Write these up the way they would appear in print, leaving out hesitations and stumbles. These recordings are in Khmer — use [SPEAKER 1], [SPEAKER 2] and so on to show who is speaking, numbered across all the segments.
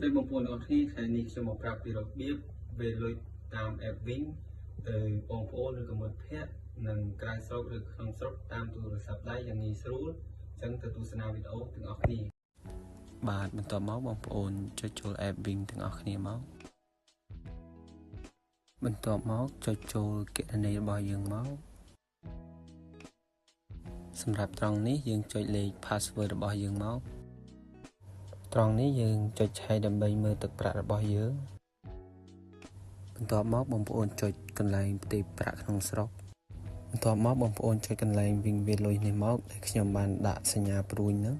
[SPEAKER 1] ស្តីបងប្អូនទាំងអស់គ្នាថ្ងៃនេះខ្ញុំមកប្រាប់ពីរបៀបវេរលុយតាម app Wing ទៅបងប្អូនឬក៏មិត្តភ័ក្តិនិងក្រៅស្រុកឬក្នុងស្រុកតាមទូរស័ព្ទដៃយ៉ាងងាយស្រួលអញ្ចឹងទៅទស្សនាវីដេអូទាំងអស់គ្នាបាទបន្ទាប់មកបងប្អូនចុចចូល app Wing ទាំងអស់គ្នាមកបន្ទាប់មកចុចចូលគណនីរបស់យើងមកសម្រាប់ត្រង់នេះយើងចុចលេខ password របស់យើងមកត្រង់នេះយើងចុចឆែកដើម្បីមើលទឹកប្រាក់របស់យើងបន្ទាប់មកបងប្អូនចុចកន្លែងផ្ទេរប្រាក់ក្នុងស្រុកបន្ទាប់មកបងប្អូនចុចកន្លែងវិញវាលុយនេះមកដែលខ្ញុំបានដាក់សញ្ញាព្រួញហ្នឹង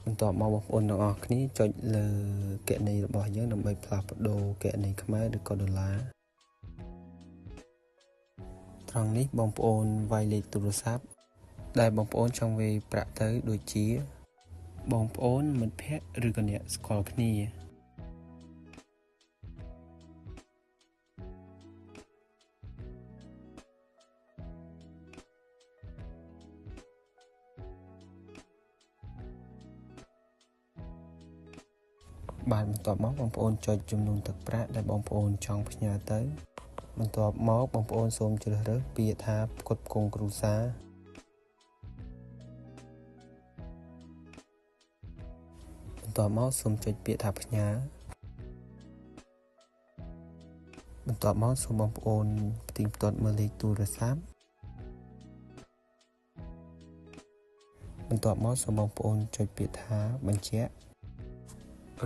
[SPEAKER 1] បន្ទាប់មកបងប្អូនទាំងអស់គ្នាចុចលើគណនីរបស់យើងដើម្បីផ្លាស់ប្ដូរគណនីខ្មែរឬក៏ដុល្លារត្រង់នេះបងប្អូនវាយលេខទូរស័ព្ទដែលបងប្អូនចង់វេរប្រាក់ទៅដូចជាបងប្អូនមិត្តភ័ក្តិឬក៏អ្នកស្គាល់គ្នាបាទបន្ទាប់មកបងប្អូនចុចចំនួនទឹកប្រាក់ដែលបងប្អូនចង់ផ្ញើទៅបន្ទាប់មកបងប្អូនសូមជ្រើសរើសពាក្យថាផ្គត់ផ្គង់គ្រួសារបន្ទាប់មកសូមចុចពាក្យថាផ្ញើបន្ទាប់មកសូមបងប្អូនផ្ទៀងផ្ទាត់មើលលេខទូរស័ព្ទបន្ទាប់មកសូមបងប្អូនចុចពាក្យថាបញ្ជាក់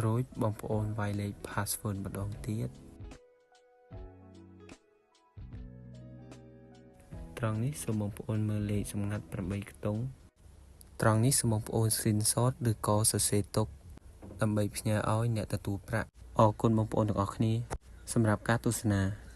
[SPEAKER 1] រួចបងប្អូនវាយលេខ password ម្ដងទៀតត្រង់នេះសូមបងប្អូនមើលលេខសម្ងាត់8ខ្ទង់ត្រង់នេះសូមបងប្អូន screenshot ឬក៏សរសេរទុកដើម្បីផ្ញើឲ្យអ្នកទទួលប្រាក់អរគុណបងប្អូនទាំងអស់គ្នាសម្រាប់ការទស្សនា។